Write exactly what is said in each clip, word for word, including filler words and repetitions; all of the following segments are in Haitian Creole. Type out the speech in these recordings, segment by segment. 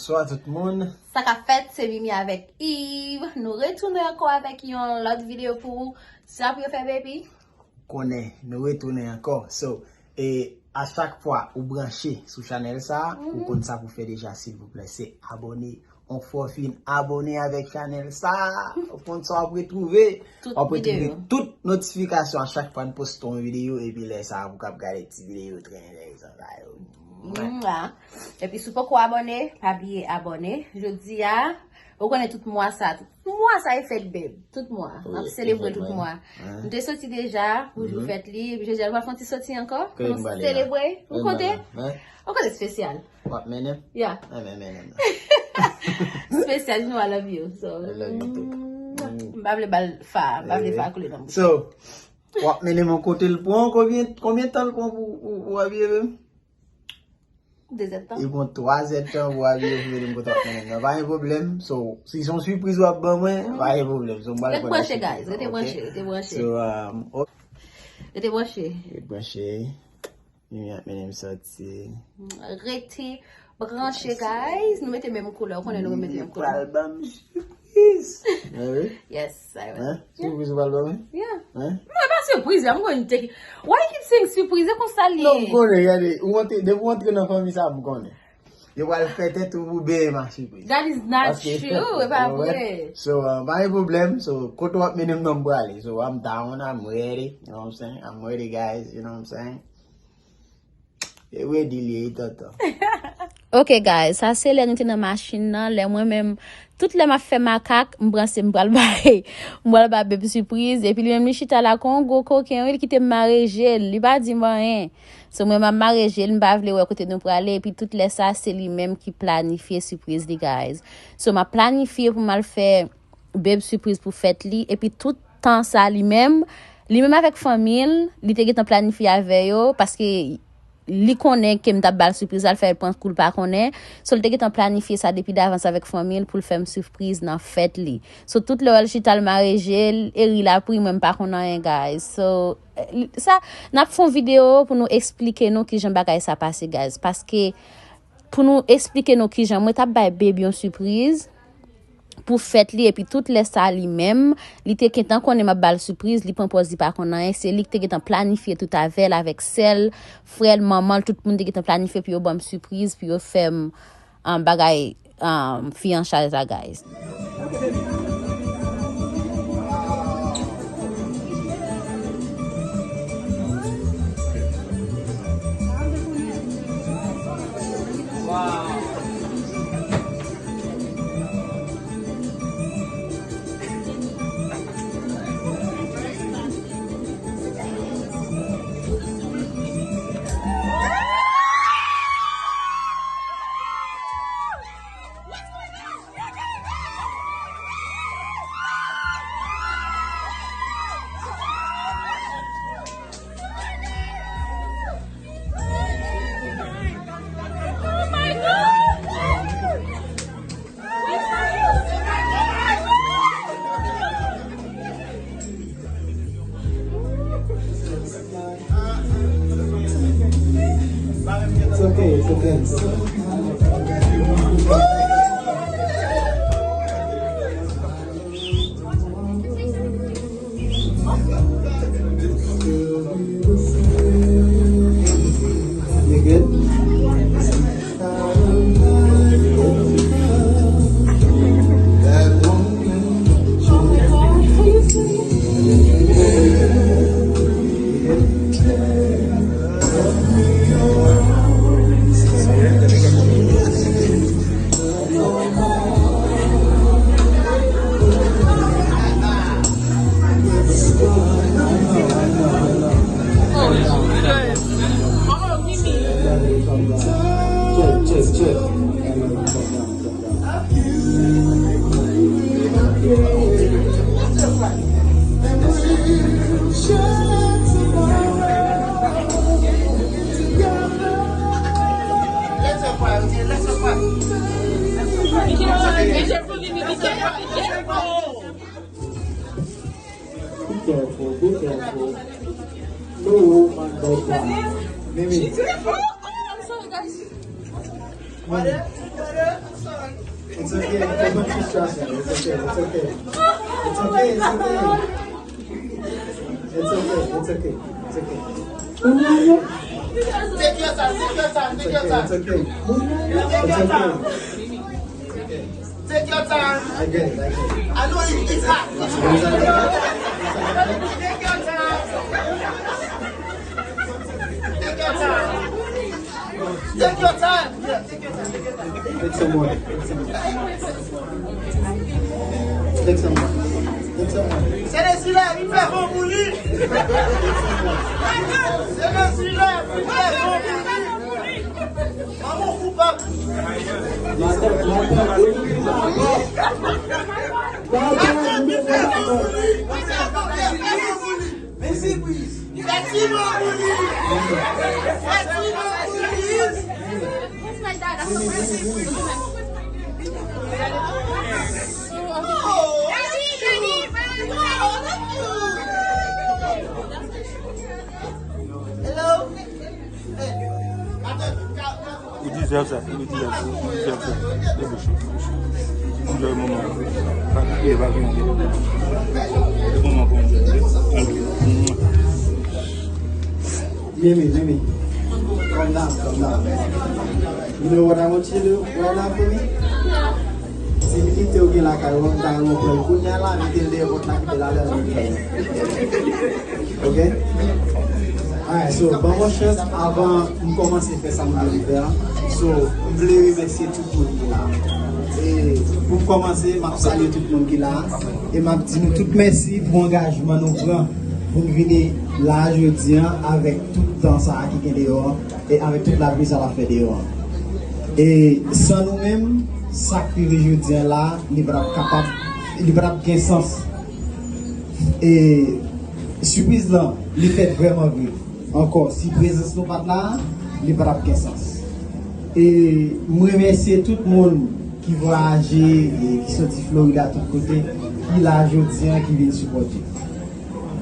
Bonswa tout moun. Sa k ap fèt, se Mimi avèk Yves. Nou retounen ankò avèk yon lòt videyo pou ou. Sa pou yo fè, baby? Konnen, nou retounen ankò. So, e a chak fwa ou branche sou chanèl sa, ou konn sa pou fè deja, silvouplè, se abòne. Yon fwa w fin abòne avèk chanèl sa, ou konn sa w ap retwouve. W ap retwouve tout notifikasyon a chak fwa n poste yon videyo, epi lè sa a, ou kab gade ti videyo trè enteresan sa yo. Mwa. Epi si w poko abòne, pa bliye abòne. Jodi a, ou konnen tout mwa sa, tout mwa sa e fèt, babe. Tout mwa. N ap selebre tout mwa. Nou te soti deja pou jou fèt li. Epi jodi a, nou pral fè yon ti soti ankò. Pou nou selebre. Yon kote? Yon kote espesyal. W ap mennen m? Yeah. Mwen menm mennen m. Espesyal, you know I love you. So, I love you too. M pa vle ba l fa, m pa vle fa koule nan bouch. So, w ap mennen m yon kote l pran, konbyen, konbyen tan l pran pou, pou, pou abiye menm? De zèdtan. Li pran twa zèdtan pou abiye pou mennen m kote w ap mennen m nan. Pa gen pwoblèm. So, si se yon sipriz w ap ban mwen, pa gen pwoblèm. So, m pral konnen sipriz la, ok? Rete branche, guys. Rete branche, rete branche. So, um, ok. Rete branche. Rete branche. Mimi ap mennen m soti. Rete branche, guys. Nou mete menm koulè. Ou konnen nou mete menm koulè. Pral ban m sipriz. Mwen wi. Yes, I will. Hein? Sipriz ou pral ban mwen? Yeah. Hein? Non, e pa sipriz, m konn te. Why you keep saying sipriz? E konsa li ye. Non, m konnen, gade. Ou antre, depi ou antre nan fanmi sa, m konnen. Yo pral fè tèt ou pou beye ma sipriz. That is not true. E pa vre. So, uh, pa gen pwoblèm. So, kote w ap mennen m nan m prale. So, I'm down, I'm ready. You know what I'm saying? I'm ready, guys. You know what I'm saying? E ready li ye, tonton. Ok, guys, sa se lè nou te nan machin nan, lè mwen menm, tout lè m ap fè makak, m panse m pral bay, m pral bay babe sipriz, epi li menm li chita la kon yon gwo koken, wi, li kite m mare je l, li pa di m anyen. So, mwen, m ap mare je l, m pa vle wè kote nou prale, epi tout lè sa, se li menm ki planifye sipriz li, guys. So, m ap planifye pou m al fè babe sipriz pou fèt li, epi tout tan sa, li menm, li menm avèk fanmi l, li te gentan planifye avè yo, paske li konnen ke m t ap ba l sipriz la, l fè l pran kou l pa konnen. So, li te gentan planifye sa depi davans avèk fanmi l pou l fè m sipriz nan fèt li. So, tout lè w wè l chita l mare je l, e ri l ap ri, mwen m pa konn anyen, guys. So, eh, sa, n ap fè yon videyo pou nou eksplike nou kijan bagay sa pase, guys. Paske, pou nou eksplike nou kijan mwen t ap bay babe yon sipriz, pou fèt li, epi tout lè sa li menm, li te gentan konnen m ap ba l sipriz, li pran pòz li pa konn anyen, se li ki te gentan planifye tout avè l, avèk sè l, frè l, manman l, tout moun te gentan planifye pou yo ban m sipriz, pou yo fè m, um, bagay, um, fiyansay la, guys. It's okay, it's okay. You good? Check, check, check. Be careful, be careful. No, my God. Mimi. Mimi. It's okay. It's okay. It's okay. It's okay. It's okay. It's okay. It's okay. It's okay. Take your time. Take your time. Take your time. It's okay. Take your time. Take your time. I get it. I get it. I know it, it's hot. Take your time. Take your time. Take your time. Yeah, take your time. Take your time. Take your time. Take your time. Take some water. Take some water. Take some water. Take some water. Se de silè, li fè bon pou li. Se de silè, li fè bon pou li. Manman koupab. Madan, madan, madan, madan, madan, madan, madan. Fè ti mo pou li. Fè ti mo pou li. Hello. Ou deserve sa, ou deserve sa, ou deserve sa. Debouche. Enjoy moman. Pa kriye, pa kriye. E moman pou enjoy. Mimi, Mimi. Calm down, calm down. You know what I want you to do right now for me? Si m kite w gen lakay ou, m ta renmen w pran l kounye a la, mete l dèyè pòt la, kite l ale. Ok? Alright, so, ban mwen chans avan m kòmanse fè sa m vle fè a. So, m vle remèsye tout moun ki la. E pou m kòmanse, m ap salye tout moun ki la. E m ap di nou tout mèsi pou angajman nou pran pou n vini la jodi a avèk tout tan sa a ki gen deyò an e avèk tout lapli sa l ap fè deyò an. E san nou menm, sa k rive jodi a la, li pa t ap kapab, li pa t ap gen sans. E sipriz lan, li fèt vrèman vre. Ankò, si prezans nou pa t la, li pa t ap gen sans. E m remèsye tout moun ki vwayaje, e ki soti Florida tout kote, ki la jodi a, ki vin sipòte.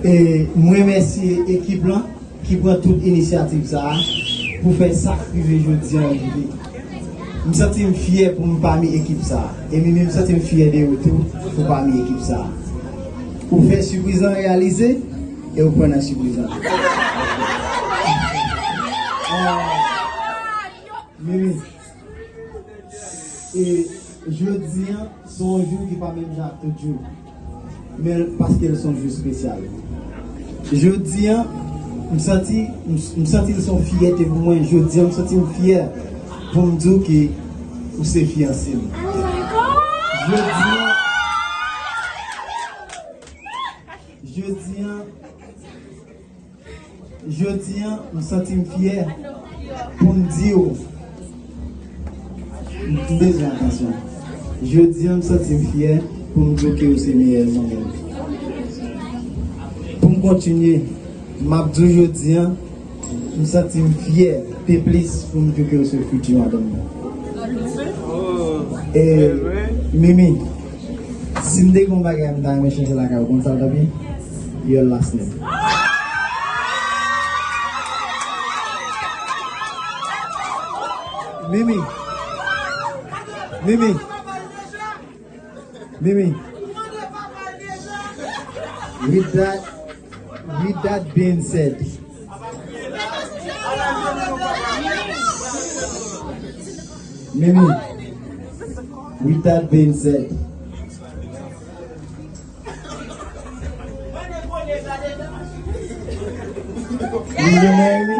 E m remèsye ekip lan ki pran tout inisyativ sa a pou fè sa k rive jodi a rive. M santi m fyè pou m pami ekip sa a. E Mimi, m santi m fyè de ou tou pou pami ekip sa a. Ou fè sipriz lan reyalize e ou pran nan sipriz lan. Ah, Mimi. E jodi a, se yon jou ki pa menm jan ak tout jou. Men paske l se yon jou espesyal. Jodi a, m santi, m, m santi l se yon fyète pou mwen. Jodi a, m santi m fyè pou m di w ke ou se fiyanse m. Jodi a, jodi a, Jodi a, m santi m fyè pou m di w, m bezwen atansyon. Jodi a, m santi m fyè pou m di w ke w se meyè zanmi m. Pou m kontinye, m ap di w jodi a, m santi m fyè pi plis pou m di w ke w se fiti madanm mwen. E, Mimi, si m te gen yon bagay m ta renmen chanje lakay ou, konn sa l t ap ye? Your last name. Mimi. Mimi. Mimi. With that, with that being said, Mimi, with that being said, Will you marry